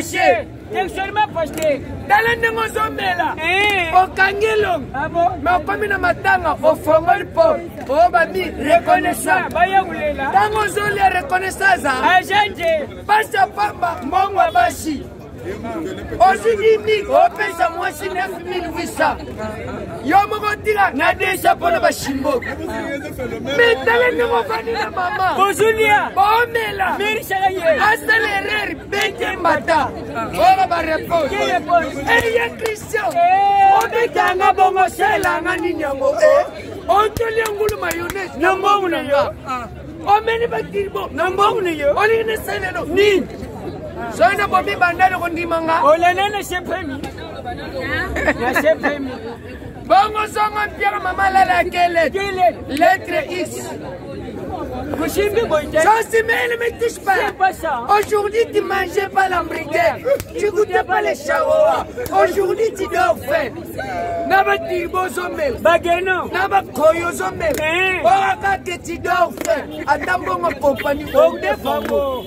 Weshe. Textuellement pasteur. Tala ndenge ozomela. Eh. Okangi elongi. Ah bon? Mais okomi na matanga ofongoli po oyo bami reconnaissant. Baya kulela. Ntango ozolia reconnaissant aza. Agende. Pasi ya pamba mbongo ya basi. Ozwi 10 000 opesa mwasi 9800 yo moko otika na deja mpona bashimboki me tala ndenge ofandi na mama Bozulia. bomela Mirisaka ye. asala erreur bete mbata oyo bareponse eye christian Eh. obetanga bongo selanga nini yango e otoli ngulu mayonnaise na mbongo na nga omeli batirbo na mbongo na yo olingi nesalelo nini soki nabomi bandali kondima nga Olala na chepemi. Na chepemi. bongo zongo mpiaka mama lala kele Kele. lettre x Kushimbi boite. Jean-Simel ne me touche pas. C'est pas ça. Aujourd'hui, tu mangeais pas l'hamburger. Tu goûtais pas les charoa. Aujourd'hui, tu dors faim. Naba tirbo zomel. Bageno. Naba koyo zomel. Eh. Oraka que tu dors faim. Atambongo compagnie. Ogde fango.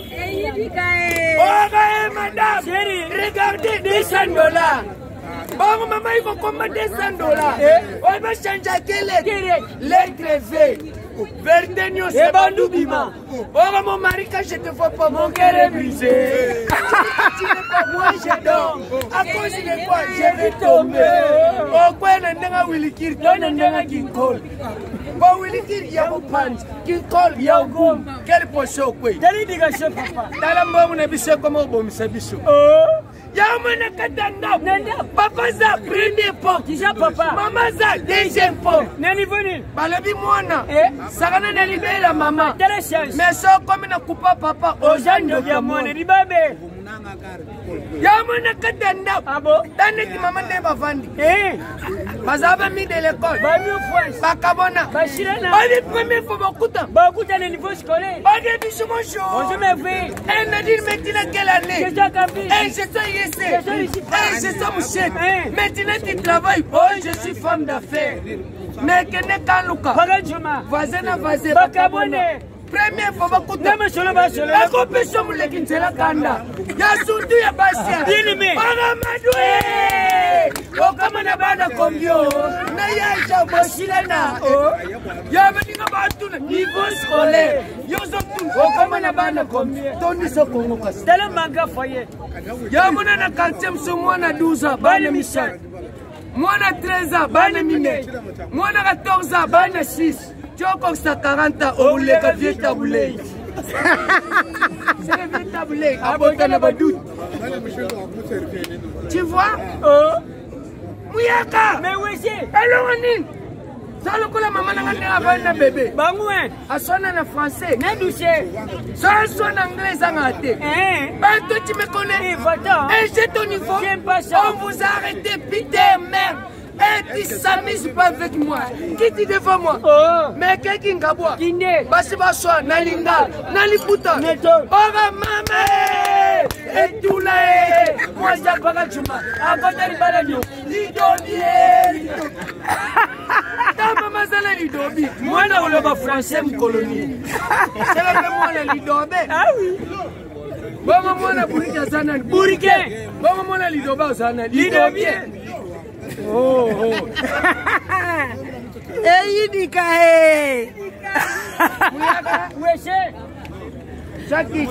Oraka, eh, madame. Chérie. Regardez, 200 dollars. Bon, maman, il faut qu'on 200 dollars. Eh. On va changer quelle lettre? Quelle Lettre V. Verte nyonso Ebandu ebandubima. bima. Oh, mon mari, quand je te vois pas, mon cœur est brisé. Tu n'es pas moi, je dors. À cause de quoi, je vais tomber. Oh, quoi, nanga wilikir, to nanga kinkol. Ba wilikir ya bopanz, kinkol ya ogum. Quelle potion kwe? Tali diga chef papa. Tala mbongo na biso ekoma obomisa biso. Oh. yango na kati ya Na ndako ndako. papa aza premier porte Déjà papa. mama aza deuxième porte Na niveau nini? balobi mwana Eh. sakana na libela mama Tala chance. mais so okomi na kupa papa oza ndoki ya mwana Libabe. yango na kati ya ndako Ah bon? ta neti mama nde bavandi Eh. bazala bami de l'école Bami France. bakabona Bashirana. babi premier fois bakuta Bakuta le niveau scolaire. babi biso bonjour Bonjour mes filles. Eh, Nadine, maintenant quelle année Je suis à Campus. Eh, je suis ISC. Je suis ici. Eh, je suis mouchette. Eh. Maintenant, tu travailles. Oh, je suis femme d'affaires. Mais kende kaluka. Bagajuma. Voisin na voisin. Bakabone. Première fois bakuta. Nama solo ba solo. Bakopesa moleki nzela kanda. Ya surtout ya basi. Bien aimé. Bana madwe. Okama na bana kombio. Na ya bosilana. Ya baninga batuna niveau scolaire. Yo ozotuna okama na bana kombio. Tondisa Kongo kasi. Tala manga foyer. yamona na quartier mosusu mwana 12 ans bana misato mwana 13 ans bana minei mwana 14 ans bana 6 ti okokisa 40 ans oleka vie tabulei c'est vie tabulei abota na baduti tu vois Oh. muyaka Mais wewe. elongo nini za lokola mama nanga ndenge avandi na bebe Bangwe. aswana na français Na douche. so aswana anglais ezangaka te Eh. Ben, toi, tu me connais. Eh, va-t'en. Et j'ai ton niveau. J'aime pas ça. On vous a arrêté, putain, merde. Et tu s'amuses pas avec moi. Qui dit devant moi Oh. Mais quelqu'un qui Kinde. basi baswa na lingala na liputa Neto. oka mama etula e mwasi apaka juma akota libala nio lidobi e ta mama aza na lidobi mwana koloba français mokolo nini seke mpe mwana lidobe Ah oui. bongo mwana burike aza nani Burike. bongo mwana lidobe aza nani Lidobi. Oh, oh. Eyidika e. Muyaka, Wewe. Jackie.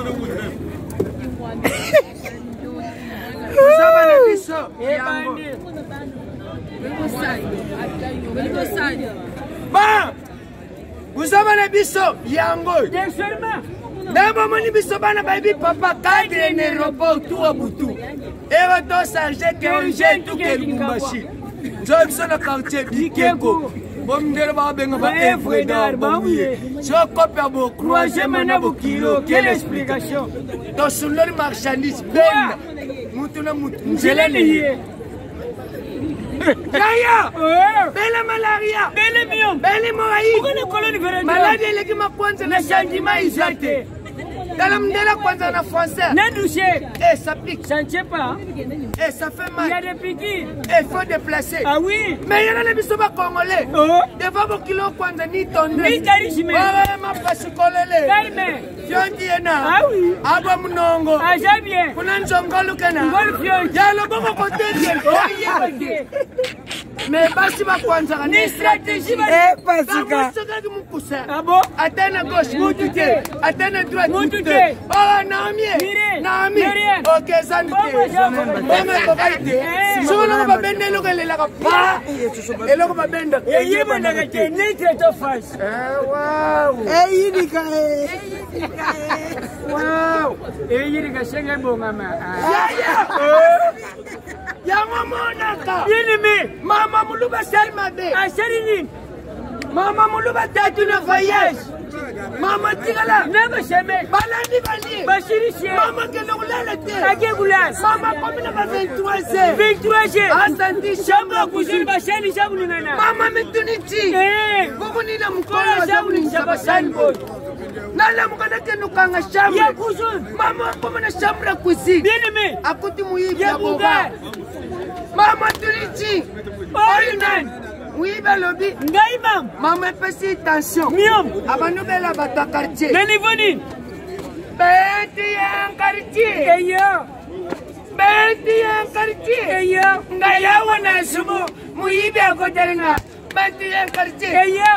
Ozaba na biso yango. Ebandi. Ba! Ozaba na biso yango. Textuellement. Na bomoni biso bana bayebi papa cadre na aéroport tour ya butu. Ero to charge ke tuke Lubumbashi. Nzo biso na quartier Bikeko. Bomindele babenga ba œuvre d'art bamuye. So kope ya bo croisement na bokilo. Quelle explication? Tosundoli marchandise benda mutu na mutu nzela Nzela ni ye. yaya Oh. bele malaria Bele mion. bele morai Ukone koloni veranda. maladi eleki makwanza na changement eza te Tala mndela kwanza na français. Na douche. Eh, ça pique. Ça ne tient pas. Eh, ça fait mal. Il y a des piqûres. Eh, faut déplacer. Ah oui. Mais il y en a les biso ba congolais. Oh. Devant bokilo kwanza ni tondre. Ni charisme. Ouais, ma pasi kolele. Kaime. Fionti yena. Ah oui. Abwa munongo. Ah, j'ai bien. Kuna nzongolu kena. Ngolu fionti. Ya loboko kote. Oh, yeah. Mais basi bakwanzaka ni stratégie ba Eh, Pasika. sokaki mokusa Ah bon? ata na gauche mutu te ata na droite Mutu te. oyo naomi Mire. naomi Miriam. ok ezandu te Bongo, Jean. mbongo ekokaki te Eh. soki eloko babenda eloko elelaka pa eloko babendaka Eyebanaka te neutre to face. Eyindika eh. Wow. Eyirika senge bongama. Yaya yango monaka Bien aimé. mama moluba asali mabe Asali nini? mama moluba tatu na voyage mama tikala Na basheme. balandi balie Bashirisie. mama kende kolala te Ake kulala. mama komi na ba 23 heures 23 heures. asanti chambre ya Kuzini cuisine bashani shakulingana. mama mituni ti Eh. kokonina mokolo Kola aza shakulingisa kolingisa basani boye nalamuka nakende okanga chambre Ya kuzuni. mama akoma na chambre ya cuisine Bien aimé. akuti moyibi Ya ya boga buga. mama tuni ti Oyo nani? moyibi alobi Ngai mam. mama epesi tension Miom. abanobela bato ya quartier Na niveau nini? beti ya quartier Eyo. beti ya quartier Eyo. ngai awa na sumu moyibi akotelinga beti ya quartier Eyo.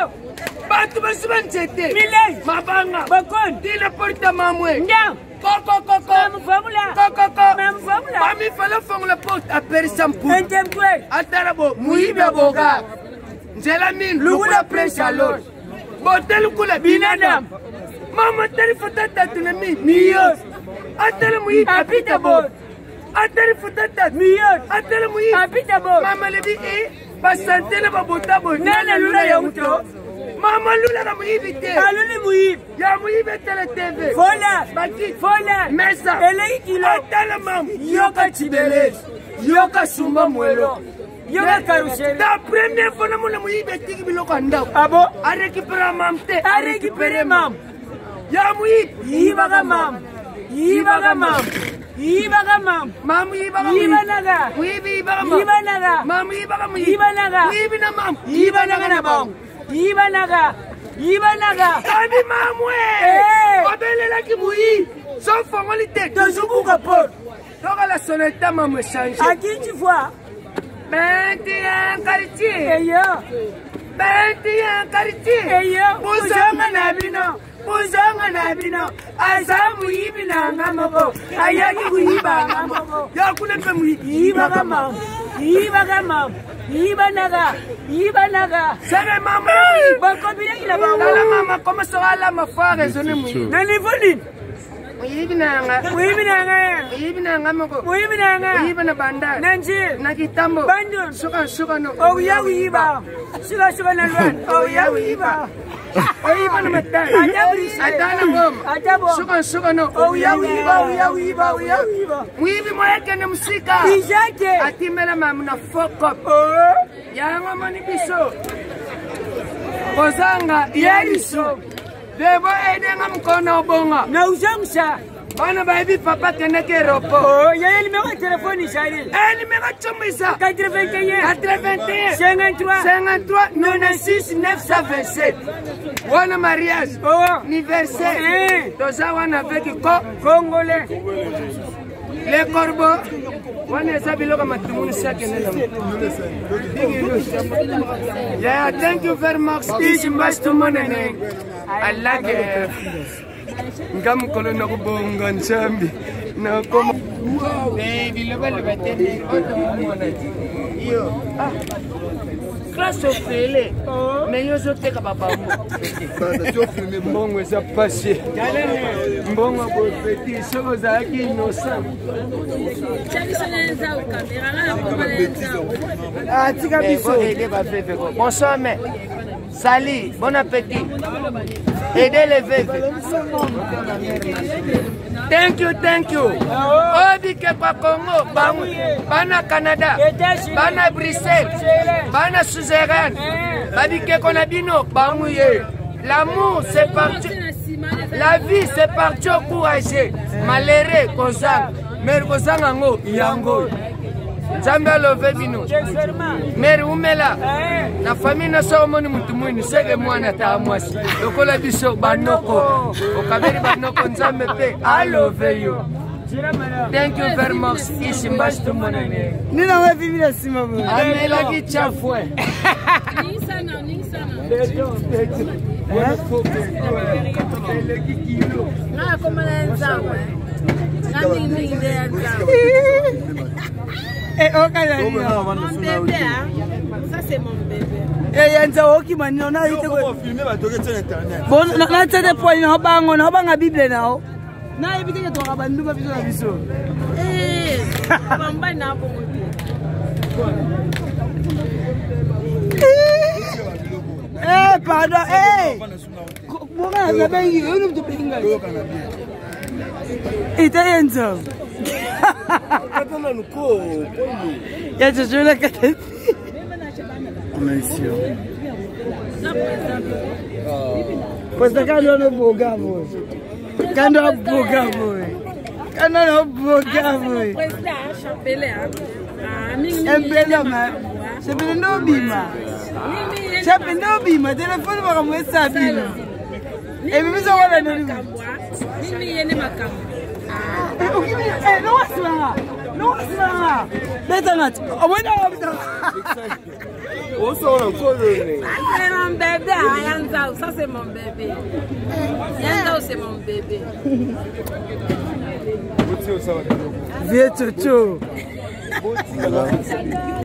bato basi banzete Milai. mabanga Bakon. tina porte mamwe Ndam. kokokoko Mamfamula. kokoko Mamfamula. mami fala fongola porte aperisa mpu Entemkwe. atala bo moyibi aboka nzela minu lukula prince alor bote lukula binadam mama tali foto tatu na mi miyos atala moyibi Apita bo. atali foto tatu Miyos. atala moyibi Apita bo. mama lebi e basante na babota boye Nana lula ya uto. mama lulaka moyibi te Aluli muyibi. ya moyibi etala tv Fola. bakiti Fola. mesa Elei kilo. atala mama Yoka chibelezi. yoka sumba mwelo Yoka karuseli. La première fois namona moyibi atiki biloko ya ndako Ah bon? arécupéra mam te Arécupéré mam. ya moyibi Yibaka mam. Yibaka mam. Yibaka mam. mamu yibaka moyibi. Yibanaga. moyibi yibaka mam Yibanaga. mamu yibaka moyibi Yibanaga. moyibi na mamu Yibanaga na bango. Yibanaga. Yibanaga. kabi mamu Eh. babelelaki moyibi so fongoli te Tozubuka porte. tokala soneta mamu échange À qui tu vois? benti ya quartier Eyo. benti ya quartier Eyo. bozonga na bino bozonga na bino aza moyibi na nga moko ayaki koyiba nga moko ya kuna mpe moyibi Yibaka mam. Yibaka mam. Yibanaga. Yibanaga. seke mama Bakobilaki na bango. tala mama koma soki alama fo araisonne moyibi Na niveau nini? moyibi na nga Muyibi na nga. moyibi na nga moko Muyibi na nga. moyibi na bandal Na njiri. na kitambo Bandung. suka suka no Oya kuyiba. Suka suka na lwana. Oya kuyiba. oyiba na matali Ata brise. ata na boma Ata boma. suka suka no Oya kuyiba, oya kuyiba, oya kuyiba. moyibi moyakende mosika Ijake. atimela mamu na fokop Oh. yango moni biso kozanga ye liso debo edenga mokona obonga Na uzamsa. bana bayebi papa akendaki aéroport Oh, yaya numéro ya téléphone ezali. nimero tshombo eza 81 81 53 53 96 927 wana mariage Oh. anniversaire Eh. toza wana avec ko Congolais. le corbeau wana eza biloko matumunu sakende na yeah thank you very much isimbastumonene i like it nga mokolo na kobonga nzambe nakoma bilobaloba te otomona yo classe ofele me yo ozoteka babambo mbongo eza pasi mbongo bopeti soki ozalaki innocent Atika biso. Aidez ba veuve ko. Bonsoir mais. Salut, bon appétit. Aidez les veuves. Thank you, thank you. Obike kwa Congo, bangu, bana Canada, États-Unis. bana Bruxelles, bana suzeraine, babikeko na bino, bangu ye. L'amour c'est parti. La vie, c'est parti au courageux. Malheureux, kozanga. Mais kozanga yango, yango. Nzambe alove bino. Mary umela. Na famille na so omoni mutu mwini seke mwana ta mwasi. Lokola biso banoko. Okabeli banoko Nzambe pe alove yo. Thank you very much. Ici mbashi tumonane. Nina wewe vipi na sima boye? Amelaki chafwe. Eh, okala nini? Mon bébé, hein? Ça, c'est mon bébé. Eh, ya nzao okima nini? Ona ite ko. Bon, na na tete poil na bango, na banga Bible na o. Na yebi te to ba nduba biso na biso. Eh, bamba na bongo te. Eh, pardon, eh. Bonga na bengi, yo ni mtu benga. Ite yenzo. Ya jojo la kata. Posta kando no boga boy. Kando boga boy. Kando no boga boy. Président, hein, chapelet, hein. Ah, mingi, mingi, Embele ma. Chepele ndo bima. mingi, mingi, Chepele ndo bima. Telefone makambo esabino. Ebibiso wana ndo bima. makambo, hein. Mingi, mingi, yene makambo. Eh, okimi eh no wasimanga. No wasimanga. Beta ngati. Obona wabita. C'est mon bébé, hein, Yanzao. Ça, c'est mon bébé. Yanzao, c'est mon bébé. Vieux Chocho.